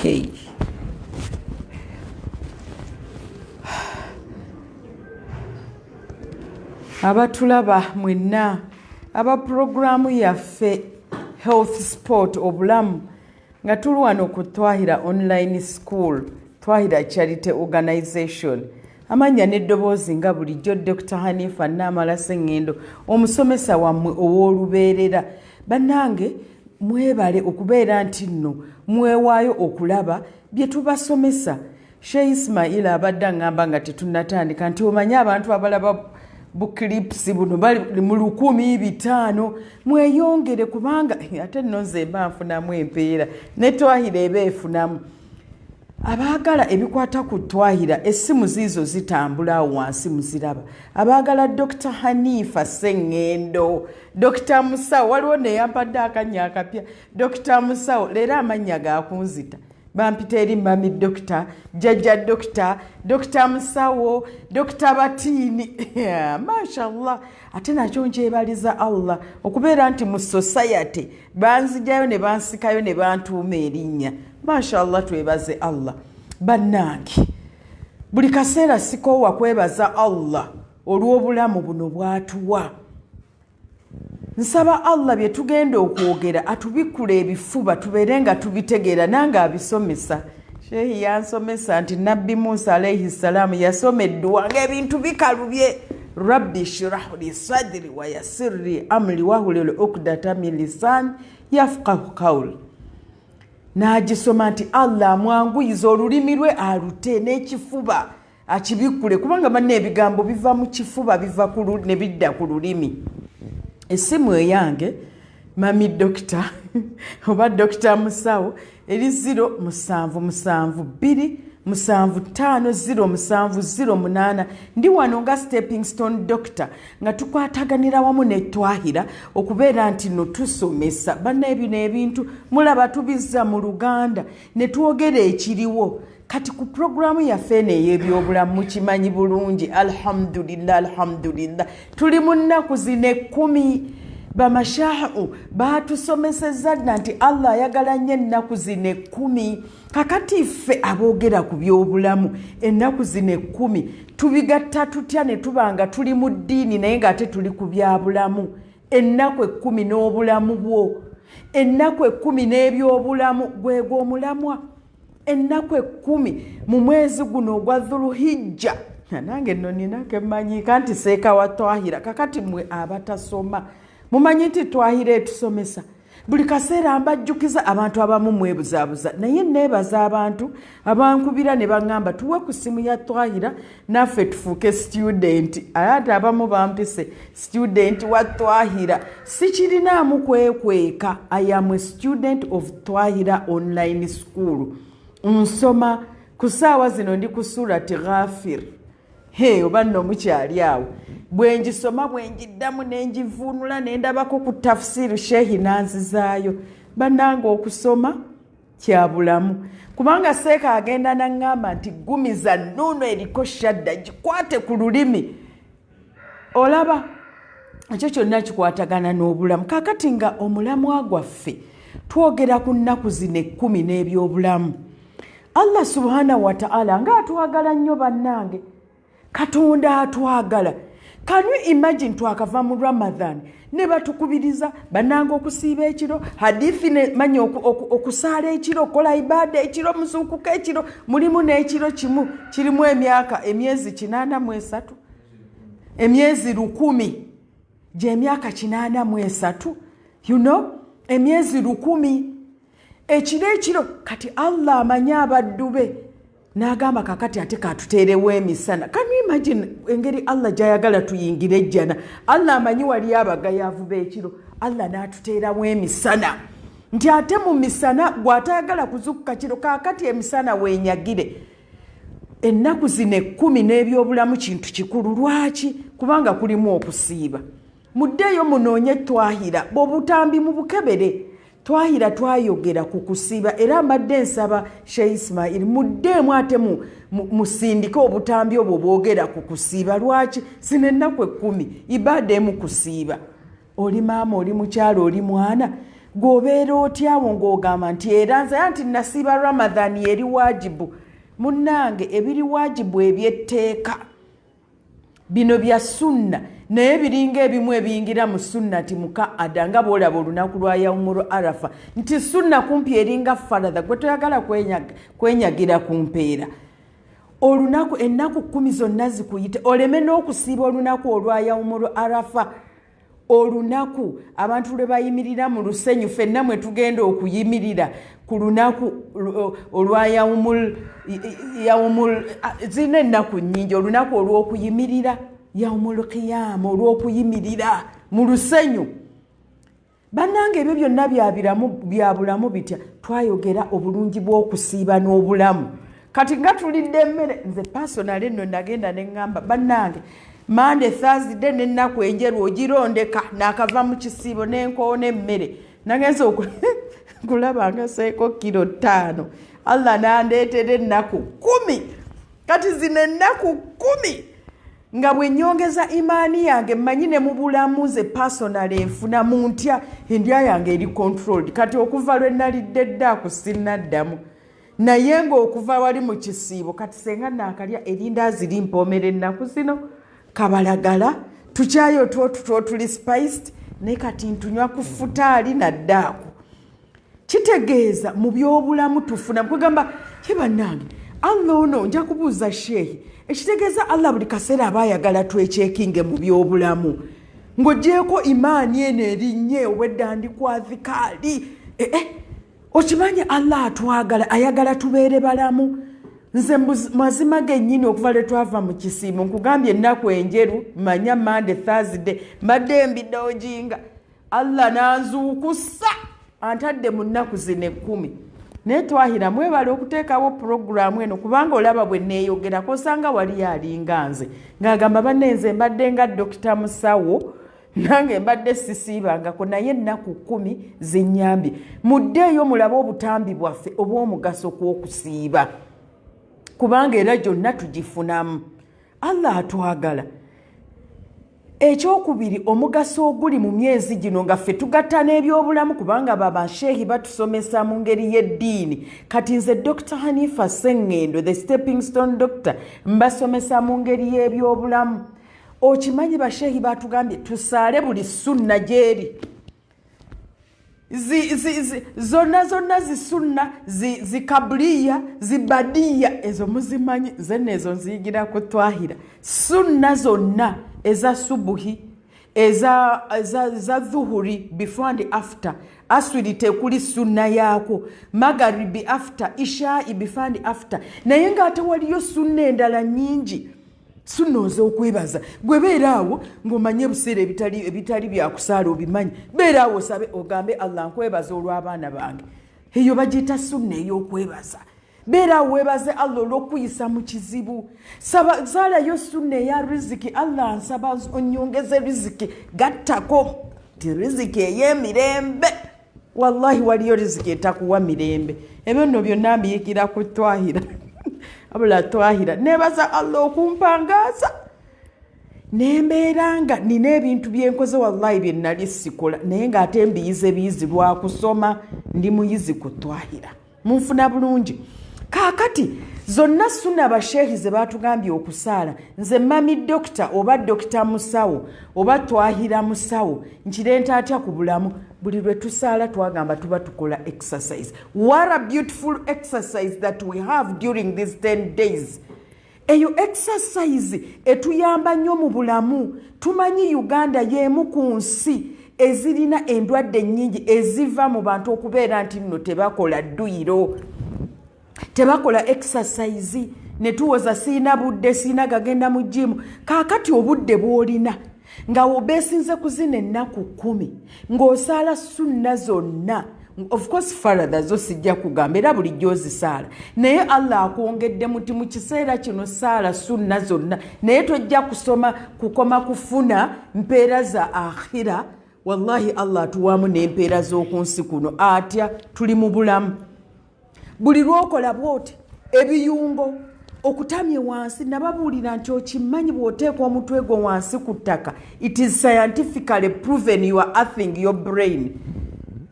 Okay. Abatulaba mwenna aba pulogulaamu yaffe Health Sport Obulamu nga tuli wano ku Twahira Online School, Twahira Charity Organization. Amannya n'eddoboozi nga bulijjo Dr. Hanifa Naamala Ssengendo, omusomesa wammwe ow'olubeerera. Bannange mwebale okubeera nti nno mwewaayo okulaba bye tubasomesa. Sheikh Ismail abadde aŋŋamba nga tetunnatandika nti omanyi abantu abalaba bu clips buno bali mu 1005, mweyongere kubanga ate nno nze mba nfunamu empeera ne Twahira eba efunamu. Abaagala ebikwata ku Twahira, essimu ziizo zitambula awo wansi muziraba. Abaagala Dr Hanifa Sseŋŋendo, Dr Musawo, waliwo neyampadde akannya akapya, Dr Musawo. Leero amannya gakunzita, bampita eri mami dokita, jjajja dokita, Dokita Musawo, Dokita Batiini. Mashallah, ate nakyo nkyebaliza Allah okubeera nti mu society banzijayo ne bansikayo ne bantuuma erinnya. Mashallah, twebaze Allah. Bannange, buli kaseera sikoowa kwebaza Allah olw'obulamu buno bw'atuwa. Nsaba Allah bye tugenda okwogera atubikkula ebifuba tubeere nga tubitegeera. Nange abisomesa, shehi yansomesa nti Nabbi Musa alaihi salaamu yasoma edduwa ng'ebintu bikalubye: "Rabbi shrah li sadri wayasirri amri wahlul ukdata min lisan yafqahu qawl." N'agisoma nti Allah amwanguyiza olulimi lwe alute n'ekifuba akibikkule, kubanga banna ebigambo biva mu kifuba, biva ne bidda ku lulimi. Essimu eyange, mami dokita oba Dokita Musawo, eri 0772750708. Ndi wano nga stepping stone doctor nga tukwataganira wamu ne Twahira okubeera nti no tusomesa banna. Bino ebintu mulaba tubizza mu Luganda ne twogera ekiriwo. Kati ku puroguramu yaffe eno ey'ebyobulamu, mukimanyi bulungi, alhamdulillah, alhamdulillah, tuli mu nnaku zino 10. Bamashahu batusomesezza dda nti Allah ayagala nnyo ennaku zino 10. Kakati ffe aboogera ku byobulamu, ennaku zino 10 tubigatta tutya ne tuba nga tuli mu ddiini naye ng'ate tuli ku byabulamu? Ennaku 10 n'obulamu bwo, ennaku 10 n'ebyobulamu, gwegwo omulamwa. Ennaku 10 mu mwezi guno ogwa Dhuluhijja. Nange nno ninako emmanyiika nti seeka wa Twahira. Kakati mmwe abatasoma mumanyi nti Twahira etusomesa buli kaseera. Mbajjukiza, abantu abamu mwebuzaabuza, naye neebaza abantu abankubira ne baŋŋamba tuwe ku ssimu ya Twahira naffe tufuuke student. Ate abamu bampise student wa Twahira. Sikirinaamu kwekweka, I am a student of Twahira Online School. Nsoma ku ssaawa zino ndi ku Surati Ghafir. He, oba nno mukyali awo, bwe ngisoma, bwe ngiddamu ne ngivuunula ne ndabako ku tafusiru, shehi nanzizaayo. Bannange, okusoma kya bulamu, kubanga seeka agenda naŋŋamba nti gumiza nuuno eriko shadda, gikwate ku lulimi. Olaba ekyo kyonna kikwatagana n'obulamu. Kakati nga omulamwa gwaffe twogera ku nnaku zino 10 n'ebyobulamu, Allah subhanahu wataala ng'atwagala nnyo. Bannange, Katonda atwagala. Can you imagine, twakava mu Ramadan ne batukubiriza, bannange, okusiiba ekiro, hadithi manya okusaala ekiro, okukola ibaada ekiro, muzuukuka ekiro. Mulimu n'ekiro kimu kirimu emyaka, emyezi 83, emyezi 1000 gyemyaka 83, emyezi 1000 ekiro ekiro. Kati Allah amanyi abaddu be n'agamba kakati ate katuteerewo emisana. Can you imagine engeri Allah gyayagala tuyingire ejjana? Allah amanyi wali abagayavu b'ekiro, Allah n'atuteerawo emisana nti ate mu misana gw'atayagala kuzukka kiro, kaakati emisana weenyagire. Ennaku zino 10 n'ebyobulamu kintu kikulu. Lwaki? Kubanga kulimu okusiiba. Muddeeyo munoonye Twahira bwobutambi mu bukebere. Twahira twayogera ku kusiiba, era mbadde nsaba Sheikh Ismail muddeemu ate musindike obutambi obwo bwogera ku kusiiba. Lwaki? Zino ennaku 10 ibaada emu kusiiba. Oli maama, oli mukyalo, oli mwana, Gweobeera otyawo ng'ogamba nti era nze anti nasiiba Ramadhan eri waajibu? Munnange, ebiri waajibu ebyetteeka bino bya sunna, naye biringa ebimu ebiyingira mu sunna ti mukaada, nga bwolaba olunaku lwa Yaumuru Arafa nti sunna kumpi eringa faradha. Gwe toyagala kwenyagira ku mpeera. Olunaku ennaku 10 zonna zikuyite oleme n'okusiiba olunaku olwa Yaumuru Arafa, olunaku abantu lwe bayimirira mu lusenyu. Ffenna mwe tugenda okuyimirira ku lunaku olwa Yaumul, Yaumul, zirina ennaku nnyingi, olunaku olw'okuyimirira, Yaumul Qiyama, olw'okuyimirira mu lusenyu. Bannange, ebyo byonna bya bulamu bitya? Twayogera obulungi bw'okusiiba n'obulamu. Kati nga tulidde emmere, nze personally nno nagenda ne ŋŋamba, bannange, Mande, Thursday n'ennaku enjeru ogirondeka, naakava mu kisiibo n'enkoona emmere, nagenza okulaba nga seeko kiro 5. Allah nandeetera ennaku 10. Kati zino ennaku 10 nga bwe nyongeza imaani yange, mmanyi ne mu bulamu nze personal enfuna mu ntya, endya yange eri controlled. Kati okuva lwe nalidde eddaaku sinnaddamu, naye ng'okuva wali mu kisiibo, kati senga naakalya erindaazi limpoomera ennaku zino, kabalagala tukyayo otwotuto otuli spiced, naye kati ntunywa ku futaali naddaaku. Kitegeeza mu byobulamu tufuna kwegamba ye. Bannange, Allah ono nja kubuuza sheehi. Ekitegeeza Allah buli kaseera aba ayagala twekyekinge mu byobulamu, ng'ogyeko imaani eno erinnye obwedda ndikwazikaali. Eh, eh, okimanyi Allah atwagala, ayagala tubeere balamu. Nze mazima gennyini, okuva lwe twava mu kisiibo, nkugambye ennaku enjeru, manya Mande, Thursday, mbadde mbidojinga. Allah nanzuukusa, antadde mu nnaku zino 10. Naye Twahira, mwebale okuteekawo puroguramu eno, kubanga olaba bwe neeyogerako, osanga wali alinga nze ng'agamba, banne, nze mbadde nga Dokita Musawo, nange mbadde sisiibangako, naye ennaku 10 zinyambye. Muddeeyo mulabe obutambi bwaffe obw'omugaso kw'okusiiba, kubanga era gyonna tugifunamu. Allah atwagala. Ekyokubiri, omugaso oguli mu myezi gino nga ffe tugatta n'ebyobulamu, kubanga babasheehi batusomesa mu ngeri y'eddiini. Kati nze Dr Hanifa Sengendo, the stepping stone doctor, mbasomesa mu ngeri y'ebyobulamu. Okimanyi basheehi batugambye tusaale buli sunna gyeri zonna zonna, zisunna zikabuliya, zibadiya, ezo muzimanyi. Nze neezo nziyigira ku Twahira. Sunna zonna eza subuhi, eza dhuhuri, before and after aswiri tekuli sunna yaako, magaribi after ishai, before and after. Naye ngaate waliyo sunna endala nyingi, sunna oz'okwebaza. Gwe beera awo ng'omanye ebiseera ebitali byakusaala obimanyi, beera awo osabe, ogambe, "Allah, nkwebaza olw'abaana bange." Eyo bagiyita sunna ey'okwebaza. Beera awo weebaze Allah olw'okuyisa mu kizibu. Saalayo sunna eya riziki: "Allah, nsaba onyongeze riziki." Gattako ti riziki ey'emirembe. Wallahi waliyo riziki etakuwa mirembe. Ebyo nno byonna mbiyikira ku Twahira. Abula Twahira, nebaza Allah okumpangaaza nembeera nga nina ebintu byenkoze, wallahi, bye nali sikola, naye ng'ate mbiyize biyizi lwakusoma. Ndi muyizi ku Twahira, munfuna bulungi. Kaakati zonna suna basheehi ze batugambye okusaala, nze mami dokita oba Dokita Musawo oba Twahira Musawo, nkirenta atya ku bulamu? Buli lwe tusaala twagamba tuba tukola exercise. What a beautiful exercise that we have during these 10 days! Eyo exercise etuyamba nnyo mu bulamu. Tumanyi Uganda y'emu ku nsi ezirina endwadde ennyingi eziva mu bantu okubeera nti nno tebakola dduyiro, tebakola exercise. Ne tuwoza, "Siina budde, siina gagenda mu gym." Kaakati obudde bw'olina nga obeesinze kuzina ennaku 10 ng'osaala sunna zonna, of course faradha zo sijja kugamba, era bulijjo ozisaala, naye Allah akwongedde muti mu kiseera kino saala sunna zonna, naye tojja kusoma kukoma kufuna mpeera za akhira. Wallahi Allah atuwaamu n'empeera z'oku nsi kuno. Atya? Tuli mu bulamu. Buli lwokola bwoti ebiyungo okutamye wansi, nababuulira nti okimanyi bw'oteeka omutwe gwo wansi ku ttaka, it is scientifically proven you are earthing your brain.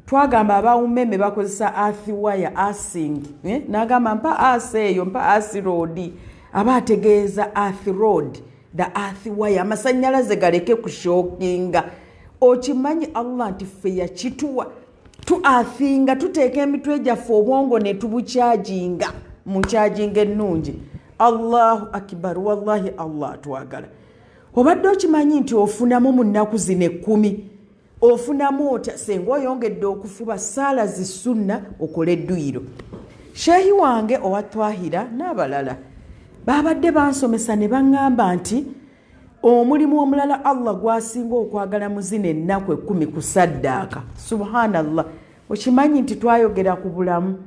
Twagamba aba UMEME bakozesa earth wire, earthing, eh? Nagamba mpa earth eyo, mpa earth rod, aba ategeeza earth rod, the earth wire, amasanyalaze galeke kushockinga. Okimanyi Allah nti ffe yakituwa tu earthinga, tuteeka emitwe gyaffe, obwongo ne tubucharginga mu charginga ennungi. Allahu akbar! Wallahi Allah atwagala. Obadde okimanyi nti ofunamu mu nnaku zino 10? Ofunamu otya senga oyongedde okufuba saala zisunna, okole edduyiro? Sheehi wange owa Twahira n'abalala babadde bansomesa ne baŋŋamba nti omulimu omulala Allah gwasinga okwagala mu zino ennaku 10 kusaddaaka. Subhanallah! Okimanyi nti twayogera ku bulamu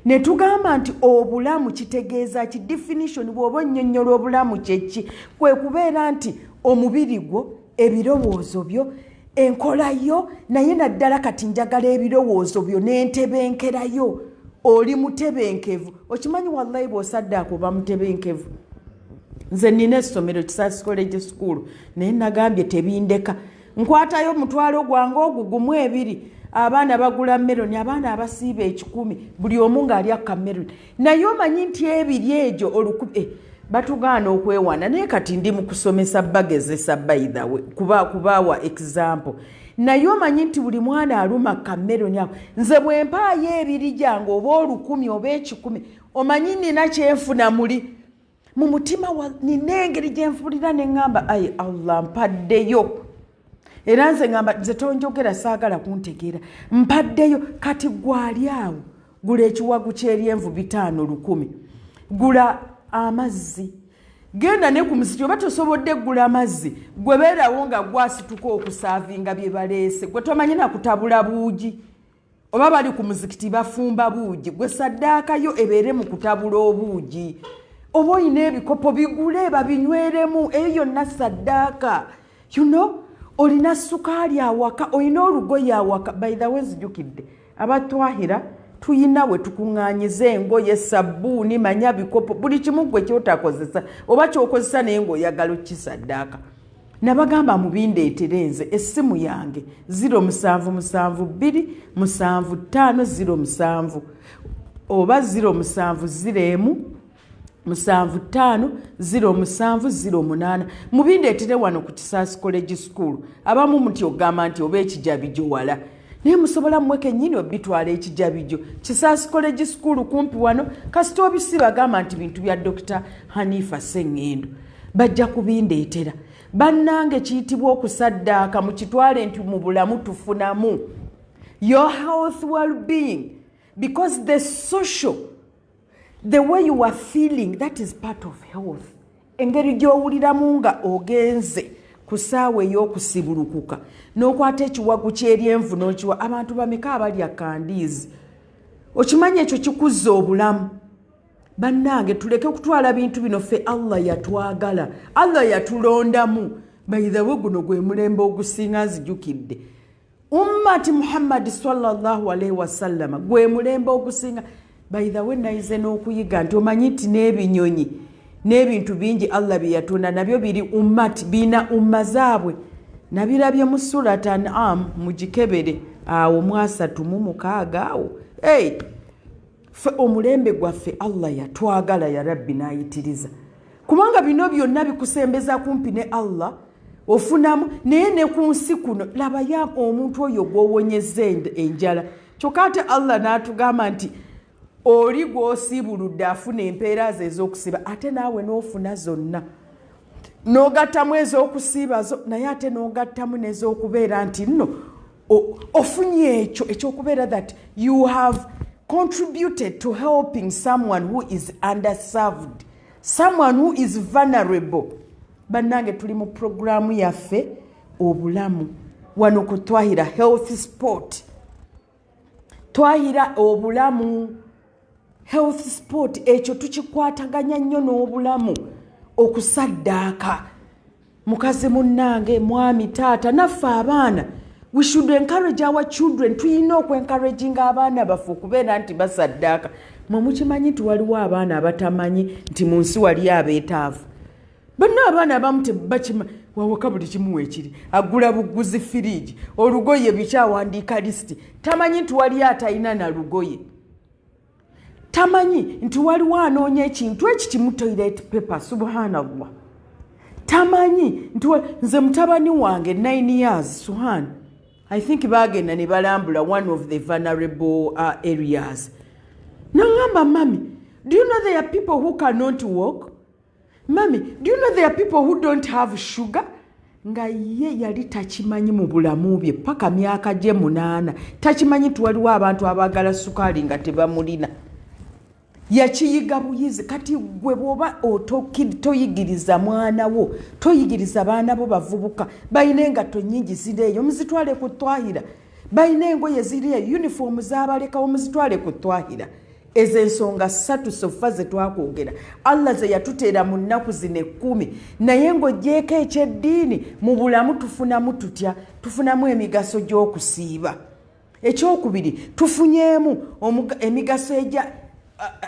ne tugamba nti obulamu kitegeeza ki? Definition, bw'oba onnyonnyola obulamu kyeki? Kwe kubeera nti omubiri gwo, ebirowoozo byo, enkola yo, naye naddala kati njagala ebirowoozo byo n'entebenkerayo, oli mutebenkevu. Okimanyi wallahi bw'osaddaaka oba mutebenkevu? Nze nina essomero, Kisaasi College School, naye nagambye tebindeka. Nkwatayo omutwalo gwange ogwo gumu ebiri, abaana bagula meloni, abaana abasiiba 100, buli omu ng'alya kameloni. Naye omanyi nti ebiri egyo olukumi, batugaana okwewaana. Naye kati ndi mu kusomesa, bagezesa, by the way, kubawa example. Naye omanyi nti buli mwana aluma kameloni ako, nze bwe mpaayo ebiri gyange oba 1000 oba 100, omanyi nina kyenfuna muli mu mutima? Nina engeri gyenfulira neŋŋamba, "Ayi Allah, mpaddeyo." Era nze ŋŋamba, nze tonjogera, saagala kuntegeera, mpaddeyo. Kati gwali awo, gula ekiwagu kyeryenvu 500 1,000, gula amazzi, genda ne ku muzikiti. Oba tosobodde gula amazzi, gwe beerawo nga gwasituka okuservinga bye baleese. Gwe tomanyi nakutabula buugi, oba bali ku muzikiti bafumba buugi, gwe saddaakayo ebeere mu kutabula obuugi. Oba oyina ebikopo, bigule babinyweremu, eyo yonna saddaaka. Olina sukaali awaka, olina olugoye awaka. By the way, nzijukidde, abatwahira tuyina we tukuŋŋaanyiza engoye, sabbuuni, manya bikopo, buli kimu gwe kyotakozesa oba kyokozesa naye ng'oyagala okisaddaaka. Nabagamba mubindeetere nze, essimu yange 0772 7507 oba 0701 750708. Mubindeetere wano ku Kisaasi College School. Abamu muti ogamba nti oba ekijabijo wala, naye musobola mmwe kennyini obitwala ekijabijo. Kisaasi College School kumpi wano. Kasita obisi bagamba nti bintu bya Dr Hanifa Seŋŋendo, bajja kubindeetera. Bannange, kiyitibwa okusaddaaka. Mukitwale nti mu bulamu tufunamu your health, well-being, because the social, the way you are feeling, that is part of health. Engeri gy'owuliramu nga ogenze ku ssaawa ey'okusibulukuka n'okwata ekiwagu kyeryenvu n'okiwa abantu, bameka abalya kandiizi? Okimanyi ekyo kikuzza obulamu. Bannange, tuleke kutwala bintu bino. Ffe Allah yatwagala, Allah yatulondamu. By the way, guno gwe mulembe ogusinga. Nzijukidde, ummati Muhammadi sallallahu alaihi wasallama gwe mulembe ogusinga. By the way, nayize n'okuyiga nti omanyi nti n'ebinyonyi n'ebintu bingi Allah bye yatonda nabyo biri ummati, biina umma zaabwe. Nabirabye mu Surat An'am, mugikebere awo mu 36 awo. Hey! Ffe omulembe gwaffe Allah yatwagala, ya Rabbi, n'ayitiriza, kubanga bino byonna bikusembeza kumpi ne Allah, ofunamu. Naye ne ku nsi kuno, labayo omuntu oyo gw'owonyeza enjala, kyokka ate Allah n'atugamba nti oli gw'osiibuludde afuna empeera ze ez'okusiiba, ate naawe n'ofuna zonna, n'ogattamu ez'okusiiba zo, naye ate n'ogattamu n'ez'okubeera nti nno ofunye ekyo ekyokubeera that you have contributed to helping someone who is underserved, someone who is vulnerable. Bannange, tuli mu puroguramu yaffe Obulamu wano ku Twahira Health Sport. Twahira Obulamu Health Sport, ekyo tukikwataganya nnyo n'obulamu, okusaddaaka. Mukazi munnange, mwami, taata, naffe abaana, we should encourage our children. Tulina okwencouraginga abaana baffe okubeera nti basaddaaka. Mwe mukimanyi nti waliwo abaana abatamanyi nti mu nsi wali abeetaavu? Bonna abaana abamu tebakima. Wawaka buli kimu weekiri, agula buguzi firiigi, olugoye, bikyawandiika lisiti. Tamanyi nti waliyo atalina na lugoye, tamanyi nti waliwo anoonya ekintu eki kimu, toilet paper. Subhanallah, tamanyi nti nze mutabani wange 9 years, Suhan, I think bagenda ne balambula one of the vulnerable areas. Naŋŋamba, "Mummy, do you know there are people who cannot walk? Mummy, do you know there are people who don't have sugar?" Nga ye yali takimanyi mu bulamu bye paka myaka gye 8, takimanyi nti waliwo abantu abaagala sukaali nga tebamulina. Yakiyiga buyizi. Kati gwe bw'oba toyigiriza mwana wo, toyigiriza baana bo bavubuka, balina engatto nnyingi ziri eyo, muzitwale ku Twahira. Balina engoye ziri eyo, uniform zabalekawo, muzitwale ku Twahira. Ezo ensonga ssatu so far ze twakwogera, Allah ze yatuteera mu nnaku zino 10. Naye ng'ogyeko ekyeddiini, mu bulamu tufunamu tutya? Tufunamu emigaso gy'okusiiba. Ekyokubiri, tufunyeemu emigaso egya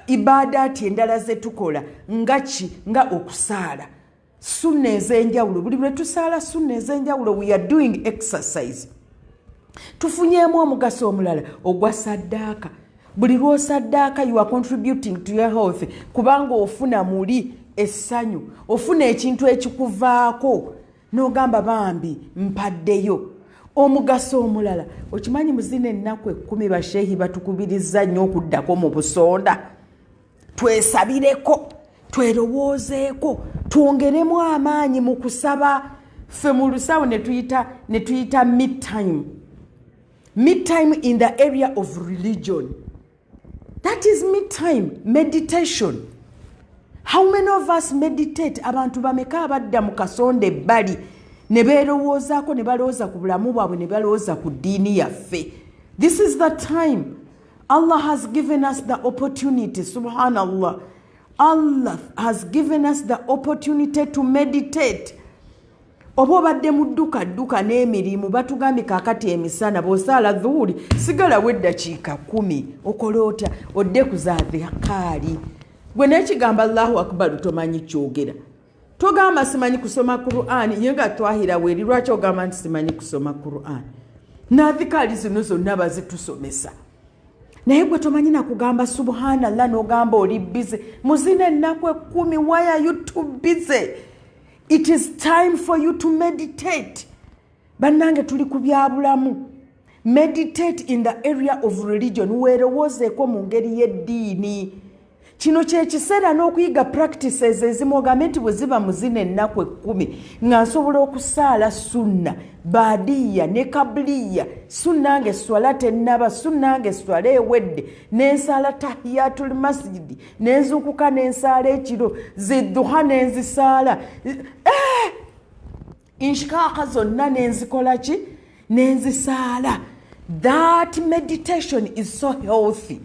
ibaadaati endala ze tukola, nga ki? Nga okusaala sunna ez'enjawulo. Buli lwe tusaala sunna ez'enjawulo, we are doing exercise. Tufunyeemu omugaso omulala ogwa saddaaka. Buli lw'osaddaaka, you are contributing to your health, kubanga ofuna muli essanyu, ofuna ekintu ekikuvaako n'ogamba, "Bambi, mpaddeyo." Omugaso omulala, okimanyi, muzina ennaku 10 basheehi batukubiriza nnyo okuddako mu busonda, twesabireko, twerowoozeeko, twongeremu amaanyi mu kusaba. Ffe mu lusawo ne tuyita me time, me time in the area of religion. That is me time, meditation. How many of us meditate? Abantu bameka abadda mu kasonda ebbali ne beerowoozaako, ne balowooza ku bulamu bwabwe, ne balowooza ku ddiini yaffe? This is the time Allah has given us, the opportunity. Subhanallah, Allah has given us the opportunity to meditate. Oba obadde mu dduka dduka n'emirimu, batugambye kaakati emisana bw'osaala dhuhuri, sigalawo eddakiika 10, okola otya? Odde ku zaadhikaali. Gwe nekigamba Allahu Akbaru, tomanyi kyogera, togamba simanyi kusoma Qur'ani, ye nga Twahira weeri. Lwaki ogamba nti simanyi kusoma Qur'ani? Naadhikaali zino zonna bazitusomesa, naye gwe tomanyi nakugamba subhanallah, n'ogamba oli busy. Muzina ennaku 10, why are you too busy? It is time for you to meditate. Bannange, tuli ku byabulamu. Meditate in the area of religion, weerowoozeeko mu ngeri y'eddiini. Kino kyekiseera n'okuyiga practices ezimu, ogambe nti bwe ziba muzina ennaku 10, nga nsobola okusaala sunna baadiya ne kabuliya, sunna nga eswala tennaba, sunna nga eswala ewedde, nensaala tahiyatul masjidi, nenzuukuka nensaala ekiro zidduha, nenzisaala inshikaaka zonna, nenzikola ki, nenzisaala. That meditation is so healthy.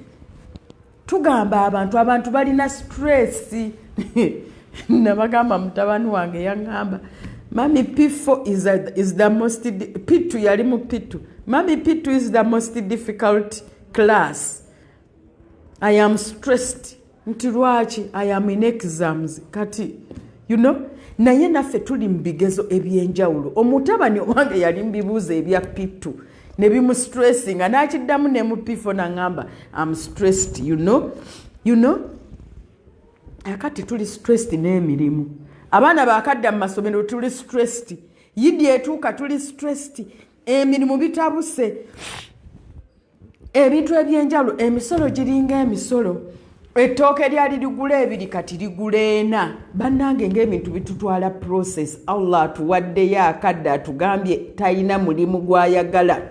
Tugamba abantu balina stress. Nabagamba, mutabani wange yaŋŋamba, "Mummy, P4 is the most," P2, yali mu P2, "Mummy, P2 is the most difficult class. I am stressed." Nti lwaki? "I am in exams." Kati naye naffe tuli mu bigezo ebyenjawulo. Omutabani owange yali mu bibuuzo ebya P2 ne bimustressinga, n'akiddamu ne mu P4, naŋŋamba, "Am stressed." Akati tuli stressed n'emirimu, abaana bakadda mu masomero, tuli stressed, yidi etuuka, tuli stressed, emirimu bitabuse, ebintu ebyenjawulo, emisolo giringa emisolo. Ettooke lyali ligula 2, kati ligula 4. Bannange, ngaebintu bitutwala process. Allah atuwaddeyo akadde, atugambye talina mulimu gwayagala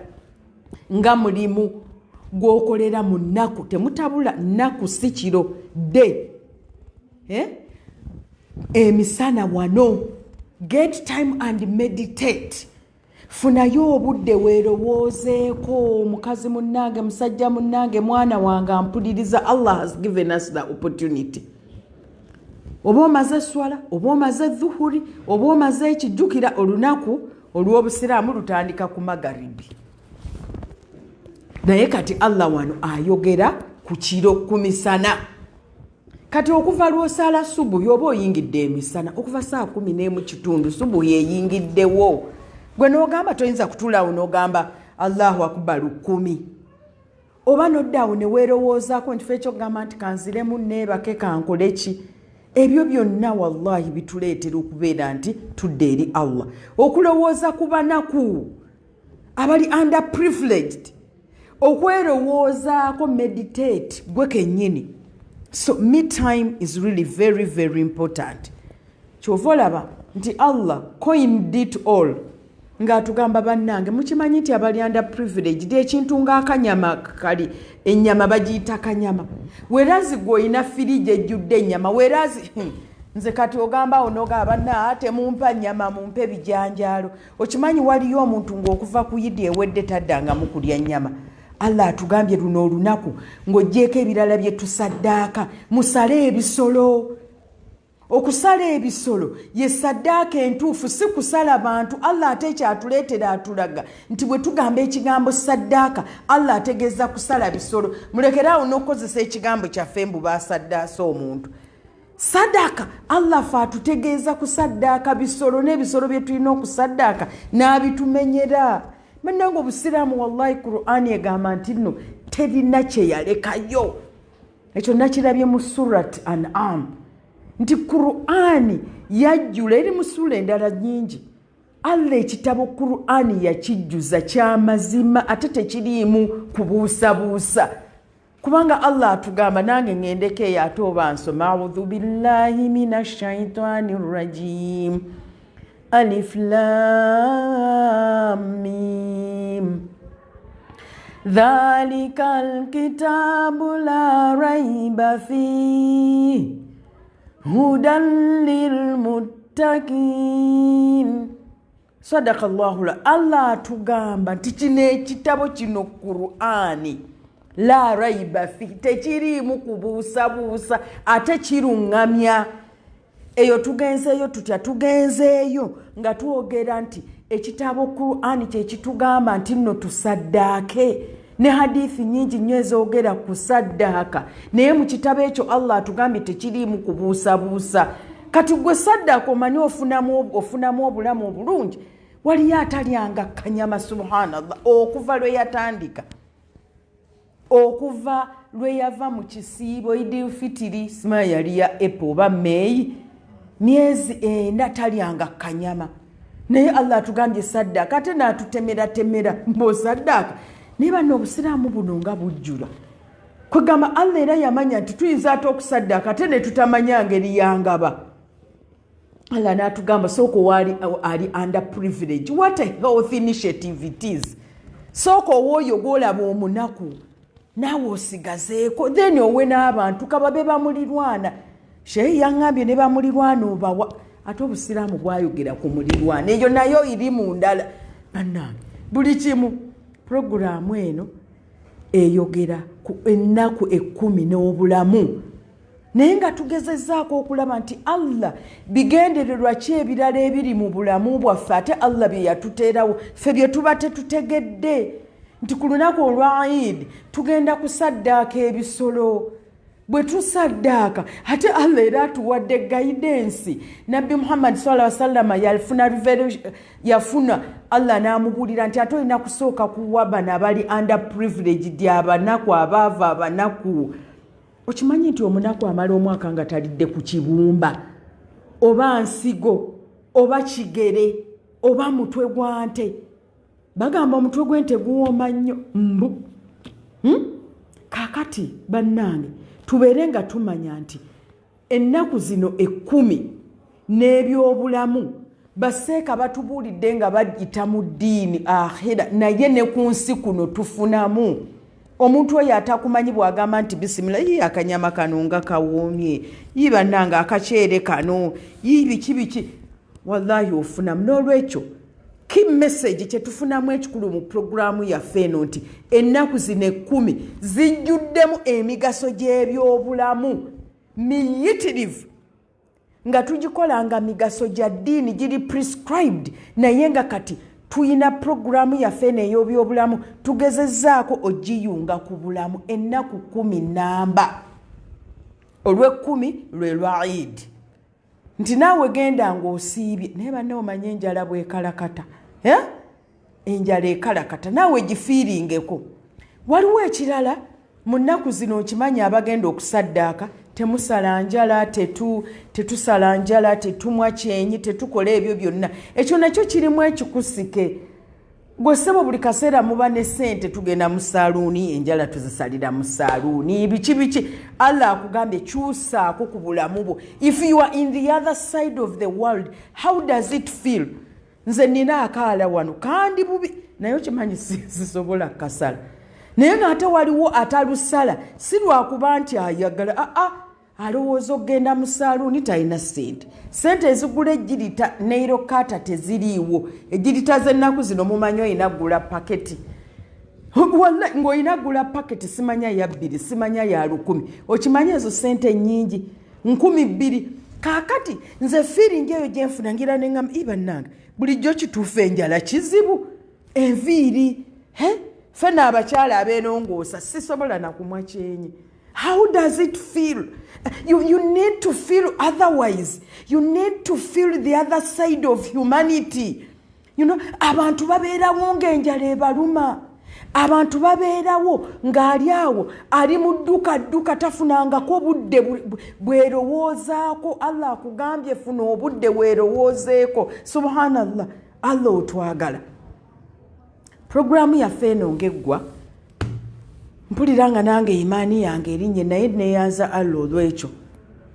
nga mulimu gw'okolera mu nnaku. Temutabula nnaku, si kiro de, eh? Emisana wano, get time and meditate. Funayo obudde weerowoozeeko. Mukazi munnange, musajja munnange, mwana wange ampuliriza, Allah has given us the opportunity. Oba omaze eswala, oba omaze dhuhuri, oba omaze ekijjukira, olunaku olw'obusiraamu lutandika ku magaribi, naye kati Allah wano ayogera ku kiro, ku misana. Kati okuva lw'osaala subuhi oba oyingidde emisana, okuva saa 11 kitundu subuhi eyingiddewo, gwe n'ogamba toyinza kutuulaawo n'ogamba Allahu akubaru 10, oba noddaawo ne weerowoozaako nti feekyokugamba nti kanziremu neebake kankole ki. Ebyo byonna wallahi bituleetera okubeera nti tudde eri Allah. Okulowooza ku banaku abali under privileged, okwerowoozaako, meditate gwe kennyini. So me time is really very very important. Kyova olaba nti Allah coined it all ng'atugamba, bannange, mukimanyi nti abali under privileged, ekintu ng'akanyama kali, ennyama bagiyita kanyama, whereas gwe olina firiji ejjudde ennyama, whereas nze kati ogamba awo nogamba, banna, temumpa nnyama, mumpe bijanjaalo. Okimanyi waliyo omuntu ng'okuva ku yidi ewedde taddangamu kulya nnyama. Allah atugambye luno olunaku, ng'oggyeko ebirala bye tusaddaaka, musale ebisolo. Okusala ebisolo ye saddaaka entuufu, si kusala bantu. Allah ate ekyatuleetera atulaga nti bwe tugamba ekigambo saddaaka, Allah ategeeza kusala bisolo. Mulekeraawo n'okukozesa ekigambo kyaffe mbu basaddaasa omuntu. Sadaka, Allah fe atutegeeza kusaddaaka bisolo, n'ebisolo bye tulina okusaddaaka n'abitumenyera. Bannange, obusiraamu wallahi, Qur'ani egamba nti nno terina kyeyalekayo. Ekyo nakirabye mu Surat An'am nti Qur'ani yajjula, eri mu ssuula endala nyingi. Allah ekitabo Qur'ani yakijjuza kyamazima, ate tekiriimu kubuusabuusa, kubanga Allah atugamba, nange ŋŋendeko eyo ate oba nsoma, audhu billahi min ashaitani rrajim, alif lam mim, dhalika alkitabu la raiba fih hudan lilmuttakin. Sadaka llahu. Allah atugamba nti kino ekitabo kino Qur'ani, la raiba fi, tekiriimu kubuusabuusa, ate kiruŋŋamya. Eyo tugenzeeyo tutya? Tugenzeeyo nga twogera nti ekitabo Qur'ani kyekitugamba nti nno tusaddaake, ne hadithi nyingi nnyo ezoogera ku saddaaka, naye mu kitabo ekyo Allah atugambye tekiriimu kubuusabuusa. Kati gwe saddaaka omanyi ofunamu obulamu obulungi. Waliyo atalyanga kanyama, subhanallah, okuva lwe yatandika, okuva lwe yava mu kisiibo Idil Fitiri, sima yali ya April oba May, myezi 4 talyanga kanyama. Naye Allah atugambye saddaaka, ate n'atutemeratemera mbosaddaaka. Naye banna, obusiraamu buno nga bujjula. Kwegamba Allah era yamanya nti tuyinza ate okusaddaaka ate ne tutamanya ngeri yangaba. Allah n'atugamba sooka owaali ali under privilege. What a health initiative it is! Sooka owooyo gwolaba omunaku, naawe osigazeeko, then owe n'abantu kababe bamulirwana. Sheyi yaŋŋambye ne bamulirwana obawa. Ate obusiraamu bwayogera ku mulirwana, eyo nayo iri mu ndala. Bannange, buli kimu, puroguraamu eno eyogera ku ennaku 10 n'obulamu, naye nga tugezezaako okulaba nti Allah bigendererwa ki ebirala ebiri mu bulamu bwaffe, ate Allah bye yatuteerawo ffe bye tuba tetutegedde, nti ku lunaku olwa Eid tugenda kusaddaaka ebisolo. Bwe tusaddaaka, ate Allah era atuwadde guidance. Nabbi Muhammad sala sallama yafuna, yafuna Allah n'amubuulira nti ate olina kusooka kuwa bano abali under privileged, abanaku, abaava, abanaku. Okimanyi nti omunaku amala omwaka nga talidde ku kibumba oba nsigo oba kigere oba mutwe gwa nte? Bagamba omutwe gw'ente guwooma nnyo mbu, Kaakati bannange, tubeere nga tumanya nti ennaku zino 10 n'ebyobulamu, baseeka batubuulidde nga bayita mu ddiini akhira, naye ne ku nsi kuno tufunamu. Omuntu oyo atakumanyi bw'agamba nti bisimila, yi akanyama kano nga kawoomye, yi bannange akaceere kano, yi biki biki, wallahi ofunamu. N'olwekyo key message kyetufunamu ekikulu mu puroguraamu yaffe eno nti ennaku zino 10 zijjuddemu emigaso gy'ebyobulamu miyitirivu, nga tugikola nga migaso gya ddiini giri prescribed. Naye nga kati tuyina puroguraamu yaffe eno ey'obyobulamu, tugezezaako ogiyunga ku bulamu ennaku 10 namba. Olw'ekkumi lwe lwa Idi, nti naawe genda ng'osiibye. Naye banne, omanye enjala bwekalakata, eh? Enjala ekalakata, naawe gifiiringeko. Waliwo ekirala mu nnaku zino, okimanyi abagenda okusaddaaka temusala njala, tetusala njala, tetumwa kyenyi, tetukola ebyo byonna. Ekyo nakyo kirimu ekikusike. Gwe ssebo, buli kaseera muba ne ssente, tugenda mu saaluuni, enjala tuzisalira mu saaluuni, biki biki. Allah akugambye kyusaako ku bulamu bwo. If you are in the other side of the world, how does it feel? Nze nina akaala wano kandi bubi, naye okimanyi sisobola kasala, naye ngaate waliwo atalusala, si lwakuba nti ayagala aa alowooza okugenda mu saaluuni talina ssente. Ssente ezigula ejjirita nail cutter teziriiwo. Ejjirita z'ennaku zino mumanyi olina gula paketi, ng'olina gula paketi simanya ya 2, simanya ya 1000. Okimanyi ezo ssente nnyingi, 2000. Kaakati nze feeling eyo gyenfuna, ngira neŋŋamba, i bannange, bulijjo kituufu enjala kizibu, enviiri fena abakyala abeerongoosa sisobola nakumwa kyenyi. How does it feel? You need to feel otherwise. You need to feel the other side of humanity. Abantu babeerawo ng'enjala ebaluma, abantu babeerawo ng'ali awo ali mu dduka dduka, tafunangako obudde bwerowoozaako. Allah akugambye funa obudde weerowoozeeko. Subhanallah, Allah otwagala. Puroguramu yaffe eno ng'eggwa, mpulira nga nange imaani yange erinnye, naye neyanza Allah olwekyo.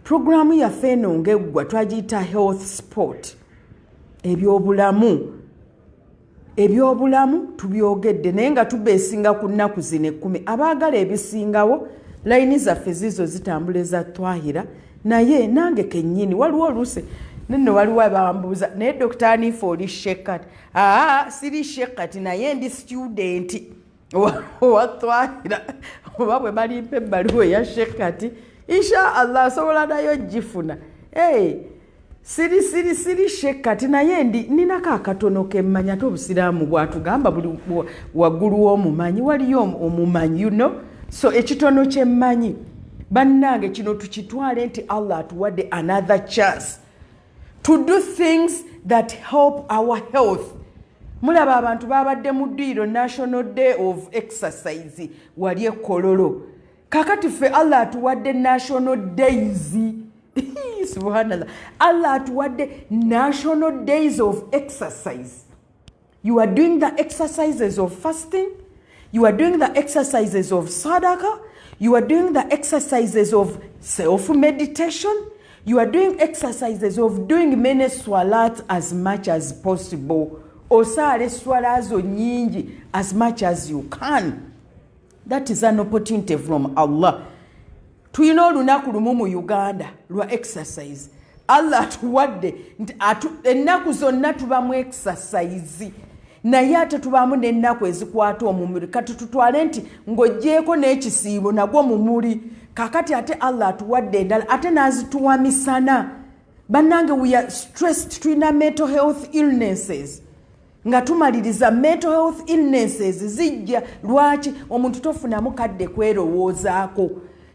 Puroguramu yaffe eno ng'eggwa, twagiyita Health Sport, ebyobulamu. Ebyobulamu tubyogedde, naye nga tubeesinga ku nnaku zino 10. Abaagala ebisingawo, layini zaffe zizo zitambula eza Twahira. Naye nange kennyini waliwo oluuse nno waliwo abambuuza, "Naye Dr Anifa, oli shekati?" Aa, siri shekati, naye ndi student owa Twahira. Oba bwe balimpa ebbaluwa eya shekati, insha Allah asobola nayo gifuna. Hey, siri siri siri shekati, naye ndi ninako akatono kemmanya. Ate obusiraamu bwatugamba buli waggulu w'omumanyi waliyo omumanyi. So ekitono kyemmanyi, bannange, kino tukitwale nti Allah atuwadde another chance to do things that help our health. Mulaba abantu babadde mu ddiiro, National Day of Exercise wali ekololo. Kakati ffe Allah atuwadde national days. Subhanallah, Allah atuwadde national days of exercise. You are doing the exercises of fasting, you are doing the exercises of sadaka, you are doing the exercises of self meditation, you are doing exercises of doing many swalat as much as possible. Osaala eswala zo nyingi as much as you can. That is an opportunity from Allah. Tulina olunaku lumu mu Uganda lwa exercise. Allah atuwadde nti ennaku zonna tubamu exercise, naye ate tubaamu n'ennaku ezikwata omumuli. Kati tutwale nti ng'oggyeko n'ekisiibo nagwo mumuli. Kakati ate Allah atuwadde endala, ate n'azituwa misana. Bannange, we are stressed, tulina mental health illnesses. Nga tumaliriza, mental health illnesses zijja lwaki? Omuntu tofunamu kadde kwerowoozaako.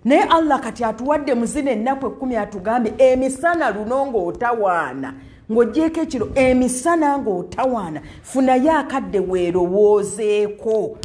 Naye Allah kati atuwadde mu zino ennaku 10, atugambye emisana luno ng'otawaana, ng'ogyeko ekiro, emisana ng'otawaana, funayo akadde weerowoozeeko.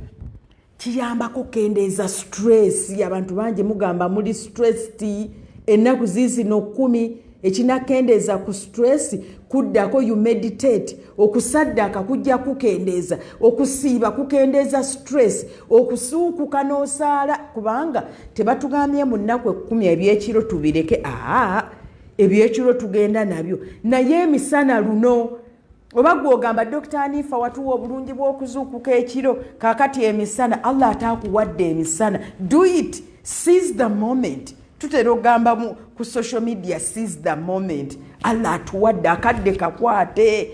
Kiyambako kendeeza stress. Abantu bangi mugamba muli stressed ennaku ziizino 10. Ekinakendeeza ku stress kuddako you meditate. Okusaddaaka kujja kukendeeza, okusiiba kukendeeza stress, okusuukuka n'osaala, kubanga tebatugambye mu nnaku 10 ebyekiro tubireke. Aa, ebyekiro tugenda nabyo, naye emisana luno. Oba gwogamba, "Dr Anifa, watuwa obulungi bw'okuzuukuka ekiro, kaakati emisana." Allah ataakuwadde emisana, do it, seize the moment. Tutera okugamba ku social media, "Seize the moment." Allah atuwadde akadde, kakwate,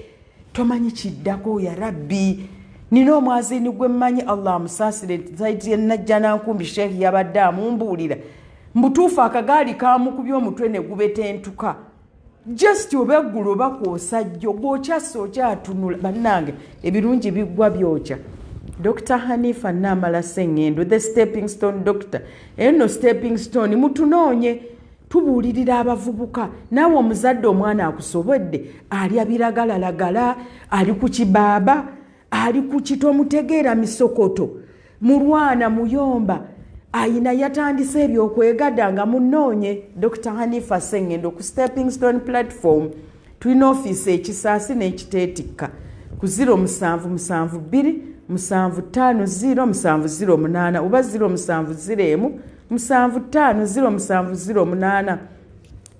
tomanyi kiddako. Ya Rabbi, nina omwazini gwe mmanyi, Allah amusaasire, zaiti Najja Nankumbi Sheekh, yabadde amumbuulira mbutuufu akagaali kamukubye omutwe ne gubetentuka. Just oba eggulu oba kwosajjo gwokyassa okyatunula. Bannange, ebirungi biggwa byokya. Dr Hanifa Namala Sengendo, the stepping stone doctor. Eyo nno stepping stone, mutunoonye. Tubuulirira abavubuka. Naawe omuzadde, omwana akusobodde, alya biragalalagala, ali ku kibaaba, ali ku kitomutegeera, misokoto, mulwana, muyomba, ayina yatandise ebyokwegadanga, munoonye Dr Hanifa Sengendo ku Stepping Stone Platform. Tulina ofiisi Ekisaasi n'Ekiteetikka ku 0772 750 708 oba 0701 750708.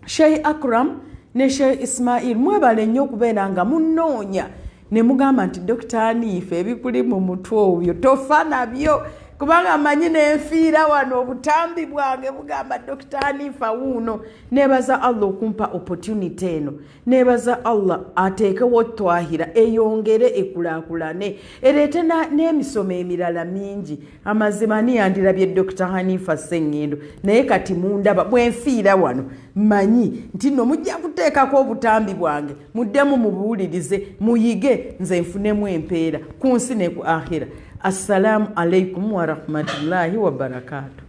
Sheikh Akram ne Sheikh Ismail, mwebale nnyo okubeera nga munoonya ne mugamba nti, "Dr Hanifa, ebikuli mu mutwe obyo tofa nabyo," kubanga manyi nenfiira wano obutambi bwange bugamba Dr Hanifa wuuno. Nebaza Allah okumpa opportunity eno. Nebaza Allah ateekewo Twahira, eyongere ekulaakulane, ereete n'emisomo emirala mingi. Amazima, niyandirabye Dr Hanifa Sengendo, naye kati mundaba. Bwenfiira wano, manyi nti nno mujja kuteekako obutambi bwange, muddemu mubuwulirize, muyige, nze nfunemu empeera ku nsi ne ku akhira. Assalaamu alaikum warahmatullahi wabarakaatu.